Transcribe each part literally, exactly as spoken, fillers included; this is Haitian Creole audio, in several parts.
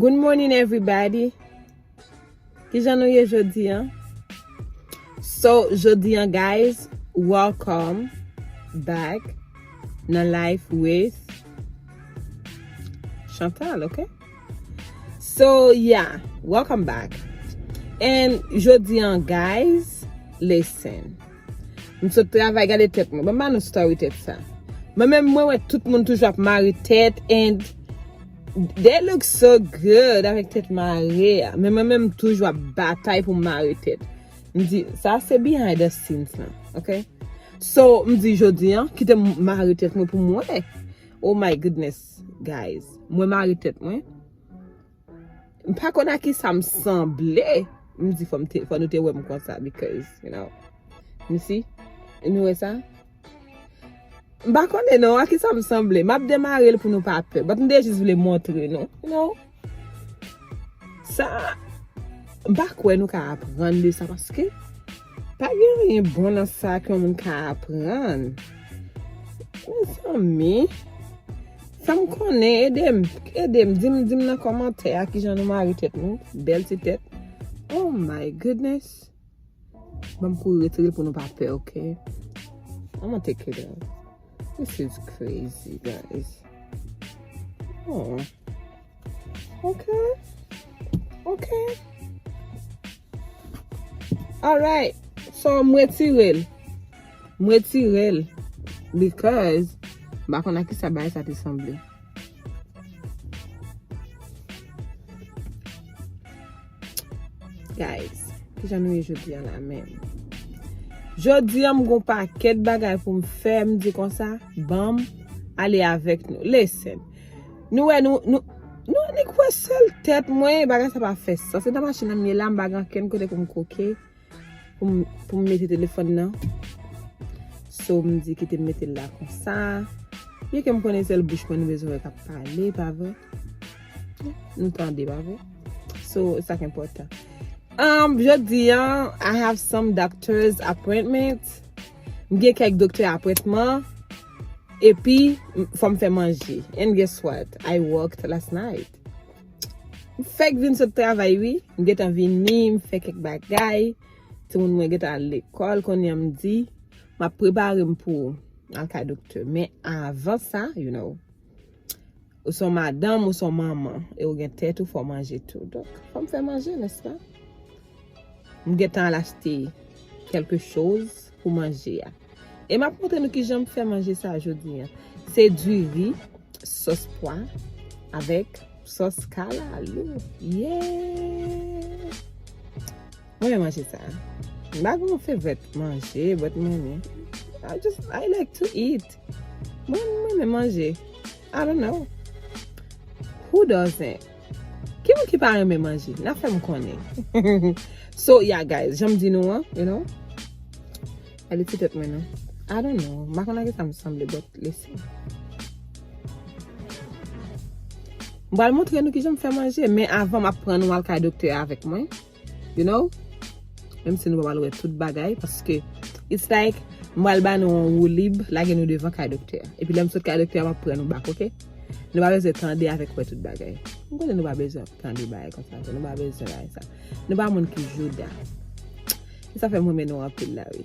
Good morning, everybody. Kijan nou ye jodi an? So, jodi an, guys, welcome back nan Life with Chantal, okay? So, yeah, welcome back. And jodi an, guys, listen. M sot travay, gade tèt mwen. Ban m ba nou story tèt sa. Mwen menm, mwen wè tout moun toujou ap mare tèt and they look so good avèk tèt mare a. Men mwen menm, m toujou ap batay pou m mare tèt. M di, sa se behind the scenes lan, okay? So, m di jodi an, kite m mare tèt mwen pou m wè. Oh my goodness, guys. Mwen mare tèt mwen. M pa konn a kisa m sanble. M di fò m te, fò nou te wè m konsa because, you know. You see? Nou wè sa? M pa konnen non, a kisa m sanble. M ap demare l pou nou pa pè. But m te jis vle montre nou. You know? Sa, m pa kwè nou ka aprann de sa paske pa gen anyen bon nan sa ke yon moun ka aprann. Mezanmi, fè m konnen, ede m, ede m, di m, di m nan kòmantè a kijan nou mare tèt nou, bèl ti tèt. Oh my goodness. Ban m kouri retire l pou nou pa pè, okay? I'm gonna take it out. This is crazy, guys. Oh. Okay. Okay. Alright. So, m retire l. M retire l. Because, m pa konn a kisa bagay sa te sanble. Guys, kijan nou ye jodi an la menm? Jodi an, m gon pakèt bagay pou m fè, m di konsa, ban m ale avèk nou. Listen. Nou wè, nou, nou, nou annik wè sèl tèt mwen, bagay sa pa fè sans. Se nan machin nan m ye la, m pa gen ankenn kote pou m koke, pou m, pou m mete telefòn nan. So, m di kite m mete l la konsa. Byenke m konnen sèl bouch mwen nou bezwen wè k ap pale, pa vre? Nou tande, pa vre? So, sa k enpòtan. Um, jodi an, I have some doctor's appointment. M gen kèk doktè apwentman. Epi, m, fò m fè manje. And guess what? I worked last night. M fèk vin sot travay, wi. M gentan vini, m fè kèk bagay. Timoun mwen gentan al lekòl, kounye a m di, m ap prepare m pou al kay doktè. Men avan sa, you know, ou se yon madanm, ou se yon manman, e ou gen tèt ou, fò w manje tou. Donk, fò m fè manje, nèspa? M gentan al achte kèlke choz pou manje a. E m ap montre nou kijan m fè manje sa jodi an. Se diri, sòs pwa, avèk sòs kalalou. Yeah! Mwen renmen manje sa. M pa gen yon favorite manje, but mwen renmen. I just, I like to eat. Mwen, mwen renmen manje. I don't know. Who doesn't? Ki moun ki pa renmen manje? N a fè m konnen. So, yeah, guys, jan m di nou an, you know. Gade ti tèt mwen non. I don't know. M pa konn a kisa m sanble, but listen. M pral montre nou kijan m fè manje, men avan m ap pran nou al kay doktè a avèk mwen. You know? Menm si nou pa pral wè tout bagay, paske it's like, m pral ba nou yon woulib, lage nou devan kay doktè a. Epi lè m sot kay doktè a, m ap pran nou back, oke? Nou pa bezwen tande avèk wè tout bagay. M konnen nou pa bezwen tande bagay konsa, nou pa bezwen bagay sa. Nou pa moun ki jouda. E sa fè m renmen nou anpil la, wi.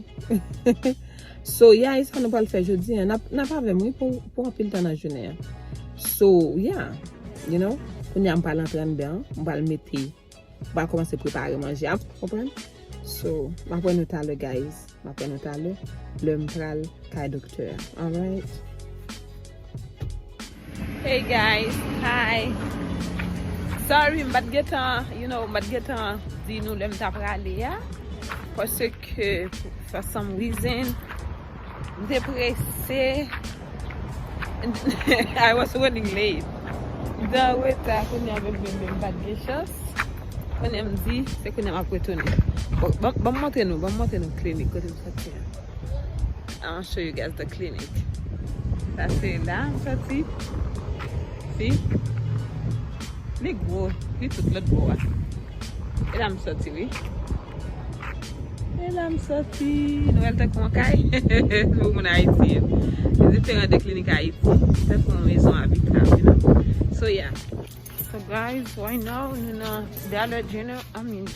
So, yeah, e sa nou pral fè jodi an. N ap, n ap avè m, wi, pou, pou anpil tan nan jounen an. So, yeah, you know, kounye a m pral antre anndan, m pral mete, m pral kòmanse prepare manje a, w konprann? So, m ap wè nou talè, guys. M ap wè nou talè. Lè m pral kay doktè a. Alright? Hey guys, hi. Sorry, m pa t gentan, you know, m pa t gentan di nou lè m ta prale a. Paske, for some reason, m te prese. I was running late. M te an reta, kounye a menm, menm, menm, m pa t gen chans. Kounye a m di, se kounye a m ap retounen. Bon, ban, ban m montre nou, ban m montre nou klinik kote m soti an. I wanna show you guys the clinic. Sa se la m soti. See? Li gwo, li tout lòt bò a. E la m soti, wi. E la m soti. Nou wè l tankou yon kay. Pou moun Ayiti yo. Li diferan de klinik Ayiti. Tankou yon mezon abitab, you know. So, yeah. So guys, right now nou nan Dollar General, I mean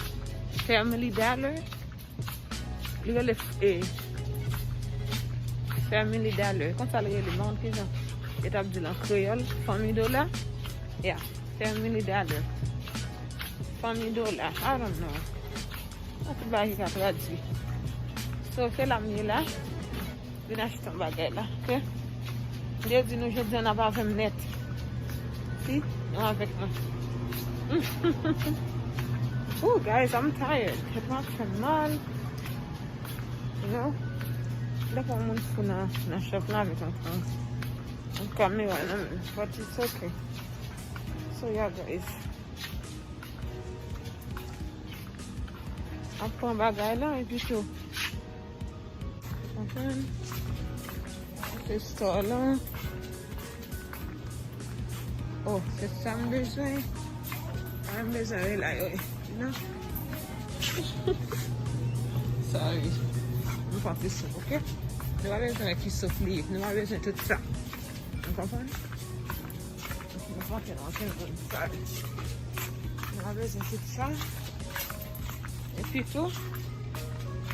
Family Dollar. Li rele eh, Family Dollar. Konsa li rele, m pa konn kijan yo t ap di l an kreyòl. Fanmi dola. Yeah, Family Dollar. Fanmi dola. I don't know. Nan tout bagay ki ka tradui. So, se la m ye la. Vin achte yon bagay la, ok? M te di nou jodi a n ap avè m nèt. Si, nou avèk mwen. Ooh, guys, I'm tired. Tèt mwen ap fè m mal. You know? Depi yon moun fou nan, nan shop la avèk yon, yon, yon kamera nan men. But it's okay. So, yeah, guys. Ap pran bagay la, epi tou. Konprann? Se store la. Oh, se sa m bezwen. Sa m bezwen, wi, la, wi. Non. Sorry. M pa plis, ok? Nou pa bezwen wè ki souf li ye. Nou pa bezwen tout sa. Ou konprann? Mwen pa fè nan ankenn moun sa. Mwen pa bezwen tout sa. Epi tou,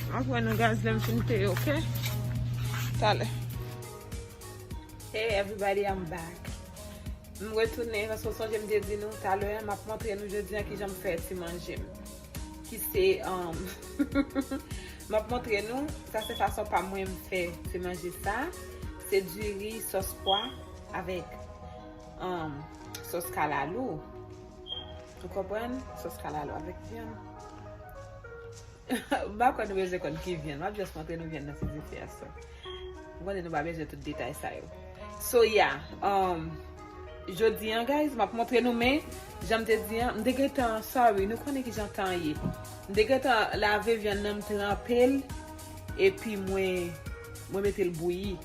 m ap wè nou guys lè m fin peye, ok? Talè. Hey everybody, I'm back. M retounen paske w sonje m te di nou talè, m ap montre nou jodi a kijan m fè ti manje m. Ki se, um, m ap montre nou, sa se fason pa mwen m fè ti manje sa. Se diri sòs pwa avèk, um, sòs kalalou. Ou konprann? Sòs kalalou avèk vyann. M pa kwè nou bezwen konn ki vyann. M ap just montre nou vyann nan sou dife a, so. M konnen nou pa bezwen tout detay sa yo. So, yeah. Um, jodi a, guys, m ap montre nou, men, jan m te di a, m te gentan, sorry, nou konnen kijan tan ye. M te gentan lave vyann nan, m tranpe l, epi mwen, mwen mete l bouyi.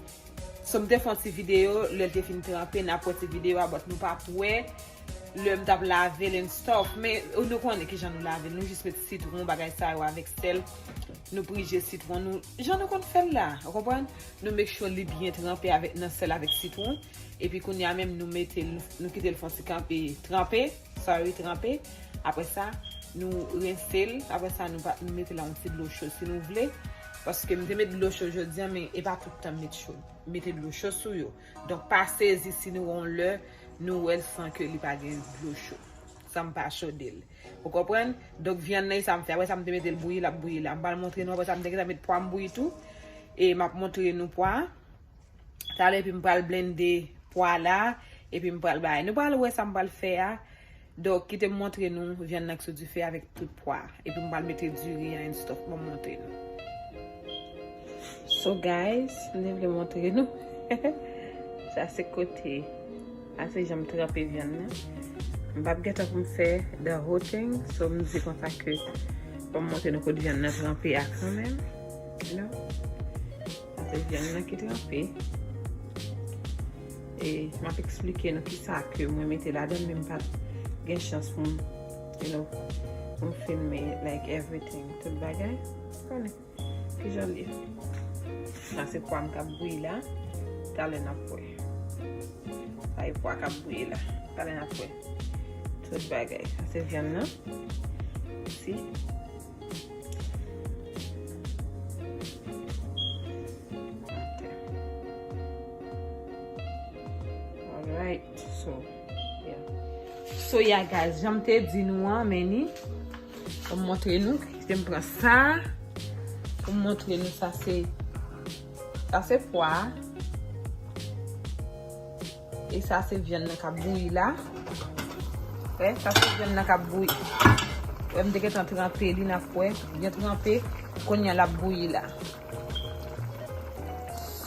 So, m te fè yon ti videyo, lè l te fin tranpe, n ap wè ti videyo a, but nou p ap wè lè m t ap lave l and stuff. Men, nou konnen kijan nou lave l. Nou jis met sitwon, bagay sa yo avèk sèl. Nou prije sitwon nou, jan nou konn fè l la, ou konprann? Nou make sure li byen tranpe avèk, nan sèl avèk sitwon. Epi kounye a menm, nou mete l, nou kite l fè yon ti kanpe, tranpe, sorry, tranpe. Apre sa, nou rense l. Apre sa, nou pa, nou mete la yon ti dlo cho si nou vle. Paske m te met dlo cho jodi a, men e pa tout tan m met cho. Mete dlo cho sou yo. Donk, pa sezi si nou wè yon lè, nou wè l san ke li pa gen dlo cho. San m pa chode l. Ou konprann? Donk, vyann nan, e sa m fè. Apre sa, m te mete l bouyi, l ap bouyi la. M pral montre nou, apre sa, m te gentan met pwa m bouyi tou. E m ap montre nou pwa. Talè, epi m pral blende pwa la, epi m pral bay. Nou pral wè sa m pral fè a. Donk, kite m montre nou vyann nan ki sou dife avèk tout pwa. Epi m pral mete diri an and stuff pou m montre nou. So, guys, m te vle montre nou. Sa se kote, sa se jan m tranpe vyann nan. M p ap gentan pou m fè the whole thing, so m di konsa ke pou m montre nou kot vyann nan tranpe a kanmenm. You know? Sa se vyann nan ki tranpe. E m ap eksplike nou kisa ke mwen mete ladan l, men m pa t gen chans pou m, you know, pou m filme, like, everything, tout bagay. Konnen kijan l ye. Sa se pwa m k ap bouyi la. Talè n ap wè. Sa e pwa k ap bouyi la. Talè n ap wè. Tout bagay. Sa se vyann nan. Si. Alright, so, yeah. So, yeah, guys, jan m te di nou an, men ni, pou m montre nou, kite m pran sa, pou m montre nou sa se, sa se pwa. E sa se vyann nan k ap bouyi la. Wè, sa se vyann nan k ap bouyi. Wè, m te gentan tranpe li, n ap wè. Byen tranpe. Kounye a l ap bouyi la.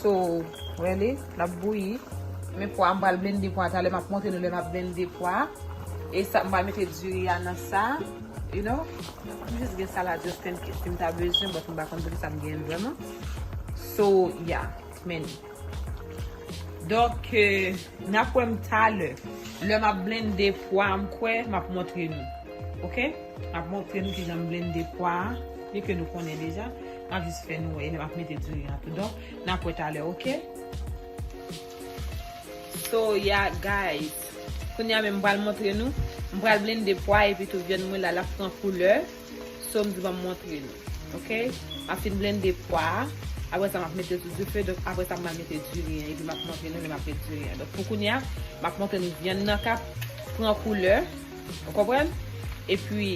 So, wè li, l ap bouyi. Men pwa, m pral blende pwa talè, m ap montre nou lè m ap blende pwa. E sa, m pral mete diri a nan sa, you know. M jis gen salad just in case si m ta bezwen, but m pa konn poukisa m gen l vrèman. So, yeah, men. Donk, eh, n ap wè m talè. Lè m ap blende pwa, m kwè, m ap montre nou. Ok? M ap montre nou kijan m blende pwa a. Byen ke nou konnen deja. M ap jis fè nou wè. E lè m ap mete diri an tou. Donk, n ap wè talè, ok? So, yeah, guys. Kounye a menm, m pral montre nou. M pral blende pwa epi tou vyann mwen la, l ap pran koulè. So, m di ban m montre nou. Oke? M ap fin blende pwa a. Apre sa, m ap mete l sou dife. Donk, apre sa, m pral mete diri an. Epi m ap montre nou lè m ap met diri an. Donk, pou kounye a, m ap montre nou vyann nan k ap pran koulè. Ou konprann? Epi,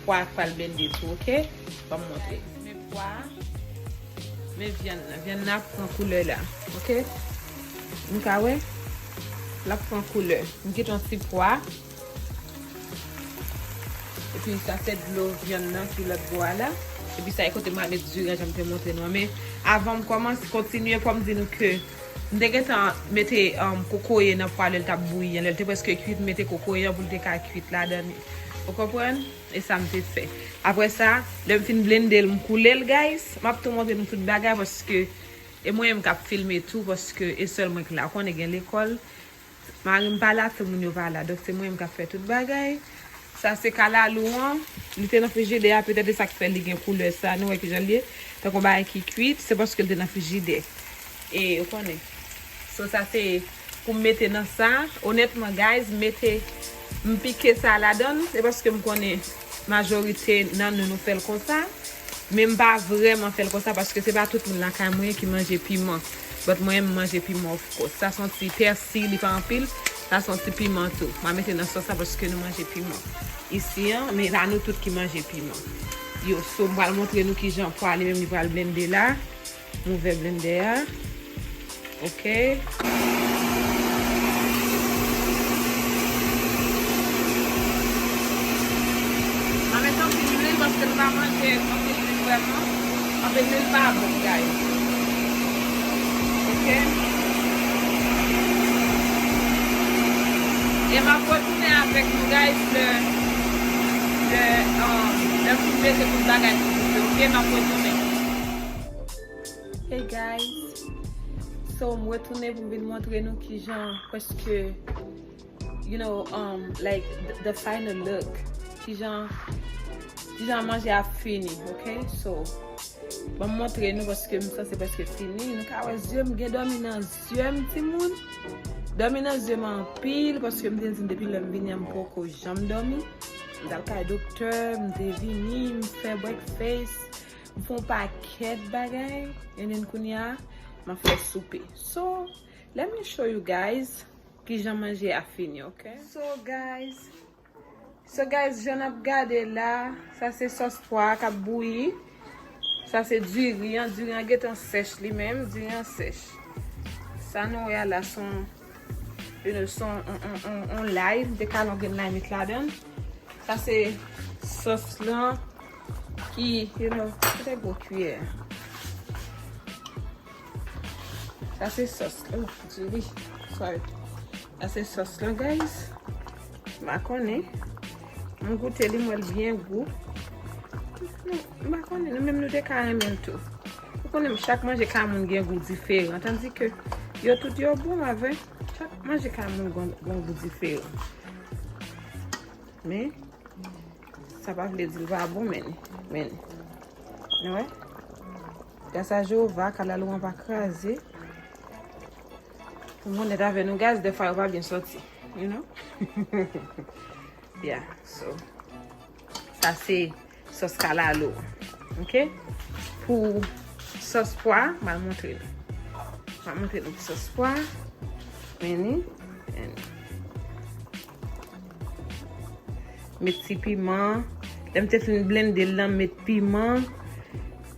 pwa a pral blende tou, oke? Ban m montre. Men pwa a. Men vyann nan. Vyann nan ap pran koulè la. Oke? Nou ka wè? L ap pran koulè. M kite yon ti pwa. Epi sa se dlo vyann nan ki lòt bò a la. Epi sa e kote m a met diri an jan m te montre nou an. Men avan m kòmanse kontinye, fò m di nou ke m te gentan mete um, kokoye nan pwa lè l t ap bouyi an. Lè l te prèske kuit, m mete kokoye an pou l te ka kuit ladan li. Ou konprann? E sa m te fè. Apre sa, lè m fin blende l, m koule l, guys. M ap tou montre nou tout bagay paske e mwen menm k ap filme tou paske e sèl mwen k la. Ou konnen gen lekòl. Mari m pa la, timoun yo pa la. Donk, se mwen menm k ap fè tout bagay. Sa se kalalou an. Li te nan frijidè a, petèt e sa k fè li gen koulè sa. Nou wè kijan l ye. Tankou bagay ki kuit, se paske l te nan frijidè. E, ou konnen. So, sa se pou m mete nan sa. Onètman, guys, m mete, m pike sa ladan l. Se paske m konnen majorite nan nou, nou fè l konsa. Men m pa vrèman fè l konsa paske se pa tout moun lakay mwen ki manje piman. But mwen, m manje piman, of course. Sa se yon ti pèsi, li pa anpil. Sa se yon ti piman tou. M a mete nan sòs la paske nou manje piman isi an, men pa nou tout ki manje piman. Yo, so, m pral montre nou kijan pwa li menm li pral blende la. M ouvè blendè a. Oke. Mwen met anpil lwil paske nou pa manje anpil lwil vrèman. Anpil lwil pa bon, guys. Oke. E m ap retounen avèk nou, guys, lè, lè, um, lè m fin mete tout bagay sou dife, oke? M ap retounen. Hey guys, so m retounen pou m vin montre nou kijan, prèske, you know, um, like, the, the final look, kijan, kijan manje a fini, ok? So, ban m montre nou paske m sanse prèske fini. Nou ka wè zye m gen dòmi nan zye m, timoun. Dòmi nan zye m anpil paske m te di depi lè m vini an m poko janm dòmi. M t al kay doktè, m te vini, m fè breakfast. M fè yon pakèt bagay, and then kounye a, m ap fè soupe. So, let me show you guys kijan manje a fini, ok? So, guys, so, guys, jan n ap gade la, sa se sòs pwa k ap bouyi. Sa se diri an, diri an gentan sèch li menm, diri an sèch. Sa nou wè a la, se yon, you know, se yon, yon, yon, yon, yon lay, m te kale yon grenn lay met ladan l. Sa se sòs lan ki, you know, kote gwo kiyè? Sa se sòs lan. Oh, diri. Sorry. Sa se sòs lan, guys. M pa konnen. M goute li, m wè l byen gou. M pa konnen, nou menm nou te ka renmen l tou. Ou konnen, chak manje kay moun gen gou diferan. Tandike yo tout yo bon avè. Chak manje kay moun gon, gon gou diferan. Men, sa pa vle di l pa bon, men, men. Nou wè? Gras a Jewova, kalalou an pa kraze. Pou m onèt avè nou, guys, dèfwa yo pa byen sòti. You know? Yeah, so. Sa se sòs kalalou. Ok? Pou sòs pwa, m al montre nou. M al montre nou pou sòs pwa. Men ni. Men ni. Met ti piman. Lè m te fin blende l lan, m met piman.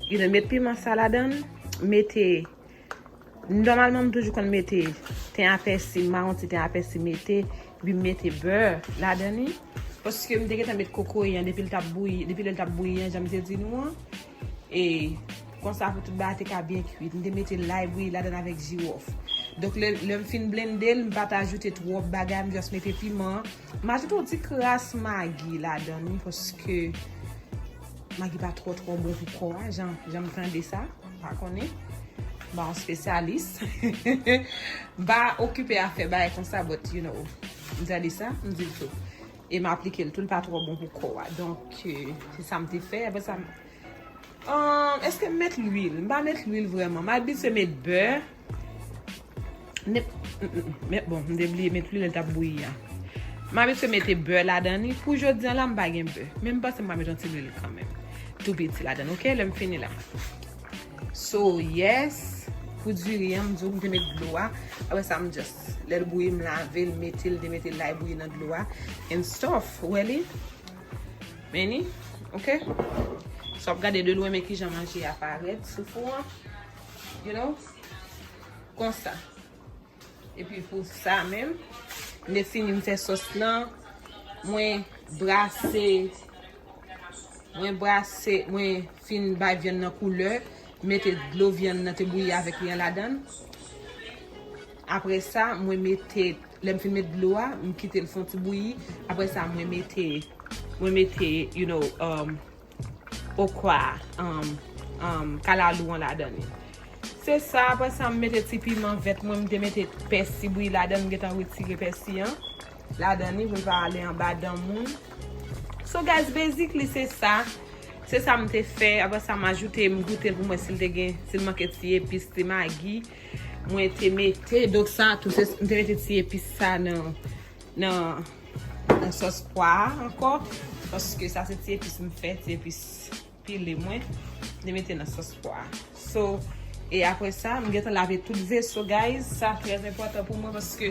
You know, met piman sa ladan l. Mete, nòmalman, m toujou konn mete ten a pèsi, m mawon ti ten a pèsi mete, epi m mete bè ladan li. Paske m te gentan met kokoye an depi l t ap bouyi, depi lè l t ap bouyi an, jan m te di nou an. E konsa pou tout bagay te ka byen kuit. M te mete lay bouyi ladan avèk jiwòf. Donk, lè, lè m fin blende l, m pa t ajoute twòp bagay, m just mete piman. M ajoute yon ti kras magi ladan li, paske magi pa twò, twò bon pou kò a, jan, jan m tande sa. M pa konnen. M pa yon spesyalis. M pa okipe afè bagay konsa, but, you know, m tande sa, m di l tou. E m aplike l tou, l pa twò bon pou kò a. Donk, eh, se sa m te fè. Apre sa, m, um, èske m met lwil? M pa met lwil vrèman. M abitye met bè. Nep-, mm, mm, mm. Men bon, m te bliye met lwil, lè l t ap bouyi a. M abitye mete bè ladan li. Pou jodi a la, m pa gen bè. Men m panse m va mete yon ti lwil kanmenm. Tou piti ladan, ok? Lè m fini la. So, yes. Pou diri an, m di w, m te met dlo a. Apre sa, m just, lè l bouyi, m lave l, mete l, te mete lay bouyi nan dlo a. And stuff. Ou wè li? Men li, ok? So, w ap gade de lwen, men kijan manje a parèt sou fou an. You know? Konsa. Epi pou sa menm, m te fini m fè sòs lan, mwen brase, mwen brase, mwen fin bay vyann nan koulè, mete dlo vyann nan te bouyi avèk li an ladan l. Apre sa, mwen mete, lè m fin met dlo a, m kite l fè yon ti bouyi. Apre sa, mwen mete, mwen mete, you know, um, okra, um, um, kalalou an ladan li. Se sa, apre sa, m mete ti piman vèt mwen, m te mete pèsi bouyi ladan, m gentan retire pèsi an ladan li pou l pa ale anba dan moun. So, guys, basically, se sa. Se sa m te fè. Apre sa, m ajoute, m goute l pou m wè si l te gen, si l manke ti epis, ti magi. Mwen te mete, donk sa tou, se, m te mete ti epis sa nan, nan, nan sòs pwa a ankò. Paske sa se ti epis m fè, ti epis pile mwen. M te mete nan sòs pwa a. So, e apre sa, m gentan lave tout veso, guys. Sa trè enpòtan pou mwen paske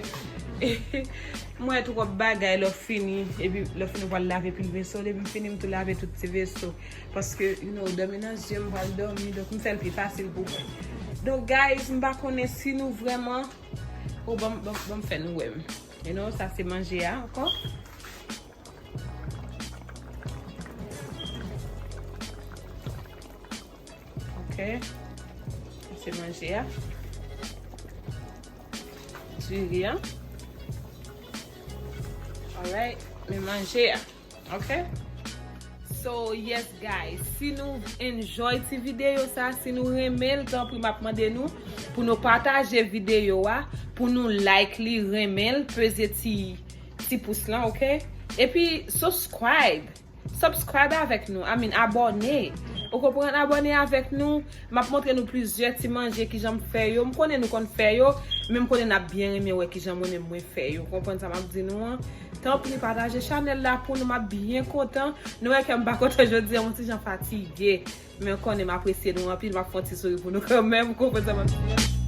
mwen twòp bagay lè w fini. Epi lè w fini, w pral lave pil veso. Depi m fini, m tou lave tout ti veso. Paske, you know, dòmi nan zye m, m pral dòmi. Donk, m fè l pi fasil pou mwen. Donk, guys, m pa konnen si nou vrèman. O, ban m, ban m, ban m fè nou wè m. You know, sa se manje a ankò. Ok. Sa se manje a. Diri an. Alright. Men manje a. Ok? So, yes, guys. Si nou enjoy ti videyo sa, si nou renmen l, tanpri, m ap mande nou pou nou pataje videyo a, pou nou like li, renmen l, peze ti, ti pous lan, ok? Epi, subscribe. Subscribe avèk nou. I mean, abòne. Ou konprann? Abòne avèk nou. M ap montre nou plizyè ti manje kijan m fè yo. M konnen nou konn fè yo, men m konnen n ap byen renmen wè kijan mwen menm mwen fè yo. Ou konprann sa m ap di nou an? Tanpri, pataje chanèl la pou nou, m ap byen kontan. Nou wè ke m pa kontan jodi a, m yon ti jan fatige. Men konnen m apresye nou anpil, m ap fè yon ti souri pou nou kanmenm, ou konprann sa m ap di a?